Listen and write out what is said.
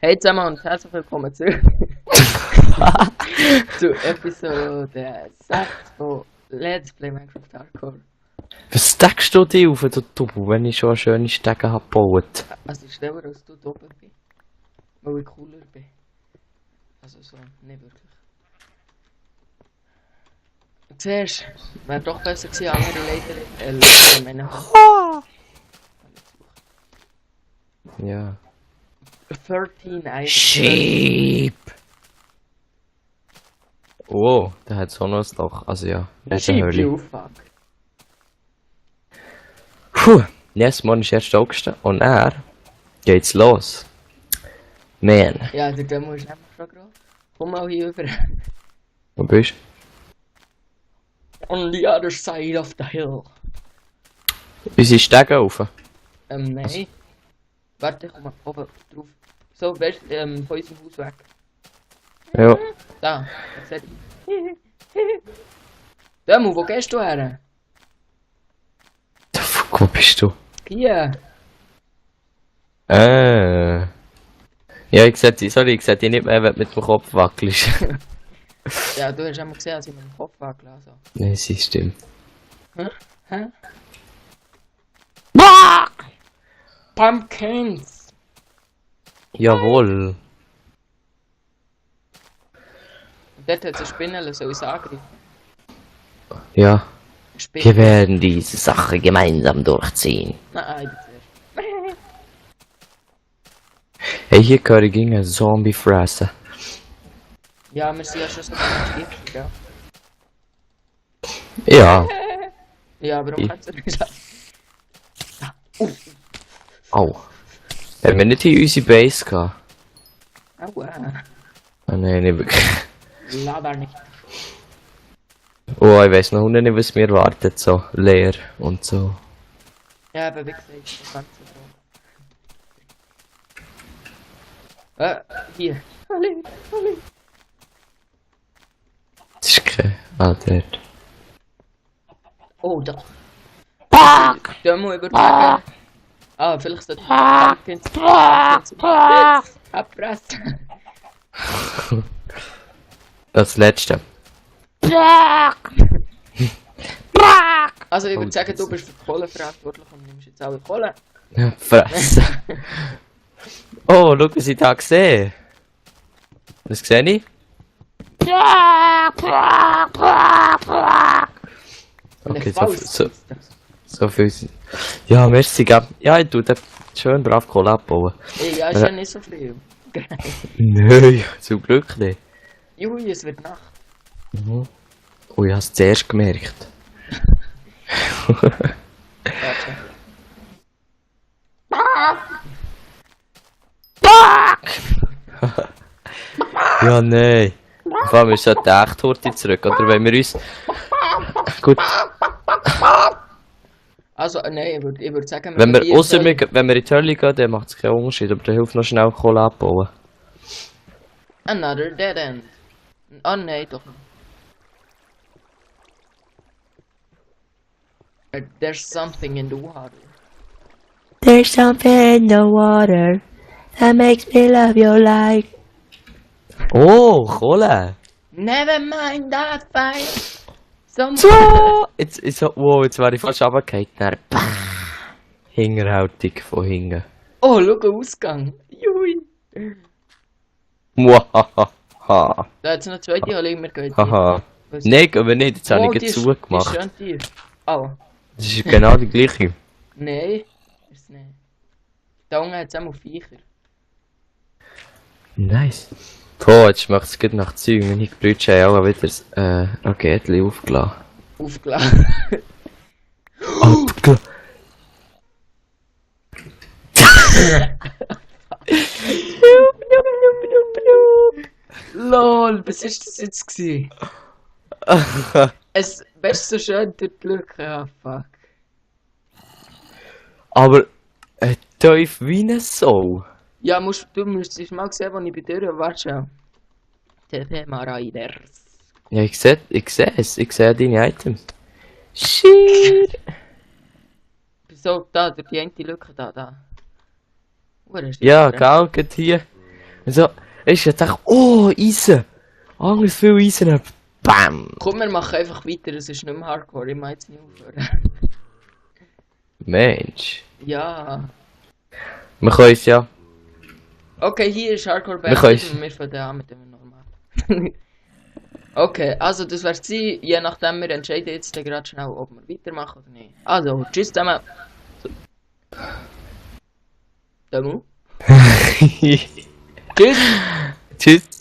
Hey zusammen und herzlich willkommen zurück zu Episode 6 von Let's Play Minecraft Hardcore. Was steckst du dich auf, du Double, wenn ich schon eine schöne Stege habe gebaut? Also schneller als du doppelt bin, weil ich cooler bin. Also so, nicht wirklich. Zuerst wäre doch besser gewesen, andere Leiter meine Ja. 13 Items. Sheep! Oh, der hat so noch ein Loch, also ja, nicht eine Sheep, Höhle. you fuck. Puh, yes, morgen ist 1. August und geht's los. Man, Ja, der Demo ist nämlich schon gerade. Komm mal hier rüber. wo bist On the other side of the hill. du? Unsere Stege rauf. Nein. Warte, ich komm mal oben drauf. So, weißt du, von unserem Haus weg. Ja. Da, ich seh dich. Demo, wo gehst du her? Fuck, wo bist du? Hier. Ja, ich seh dich nicht mehr, wenn du mit dem Kopf wackelst. Ja, du hast einmal gesehen, als ich mit dem Kopf wackel. Also. Nein, sie stimmt. Hä? Pumpkins! Jawohl. Und dort hat es eine Spinne, soll ich angreifen? Ja. Spinne. Wir werden diese Sache gemeinsam durchziehen. Nein, zuerst. Hey, hier kann ich gegen einen Zombie fressen. Ja, wir sind ja schon so giftig, ja. Ja. Ja, warum kannst du nicht sagen? Au. Haben wir nicht in unsere Base gehabt? Aua. Ah nein, nicht wirklich. Leider nicht. Oh, ich weiss noch nicht, was mir wartet, so leer und so. Ja, aber wie gesagt, das Ganze so. Hier. Hallo, hallo. Das ist kein... Ah, dort. Oh, da. Fuck! Demo übertragen. Ah, vielleicht sollte ich Pumpkins abpressen. Das letzte. Also ich würde sagen, du bist für die Kohle verantwortlich und nimmst jetzt alle Kohle. Ja, fressen. Oh, schau, was ich da sehe. Was sehe ich? Okay, so viel. Ja, merci, gell. Ja, ich tue den schön brav Kohle abbauen. Ja, ist ja nicht so viel. Nein, zum Glück nicht. Jui, es wird Nacht. Oh, ich habe es zuerst gemerkt. Warte. Ja, nein. Vor allem, wir sollten echt heute zurück, oder wenn wir uns... Gut, Also, nein, ich würd sagen, wenn wir, hier ausser sollen- wenn wir in die Hölle gehen, dann macht es keinen Unterschied, aber dann hilft noch schnell Kohle abbauen. Another dead end. Oh nein, doch nicht. There's something in the water. There's something in the water that makes me love your life. Oh, Kohle! Never mind that fire. So! Jetzt wäre ich fast runtergefallen. Hingerhaltung von hinten. Oh, schau, Ausgang. Jui. Muahaha. Da hat es noch zwei Dialoge, wir gehen Haha. Was- Nein, aber nicht, jetzt habe Oh, ich die gerade ist- zugemacht. Die ist schön tief. Oh, Das ist genau die gleiche. nein. Ist es nicht. Da unten hat es auch Viecher. Nice. Boah, jetzt schmeckt es gut nach Zeug. Meine Brüder haben auch wieder das Raketchen aufgeladen. Aufgeladen. Abgeladen. Lol, was ist das jetzt gewesen? Es weißt du so schön durch die Lücke, ah fuck. Aber tief wie eine Sau. Ja, du müsstest mal sehen, wo ich bei dir warte schon. TP Riders. Ja, ich sehe es. Ich sehe deine Items. Shit. So, da, durch die eine Lücke da. Wo ist die Ja, andere? gell, geht hier. Also, ich dachte, oh, Eisen. Anders viel Eisen. Bam. Komm, wir machen einfach weiter, es ist nicht mehr Hardcore, ich mag jetzt nicht aufhören. Mensch. Ja. Wir können es ja. Okay, hier ist Hardcore Wir können's. beendet und wir fangen an mit dem normal. Okay, also das wär's gewesen, je nachdem wir entscheiden jetzt gerade schnell, ob wir weitermachen oder nicht. Also, tschüss zusammen. Demu. Tschüss. Tschüss.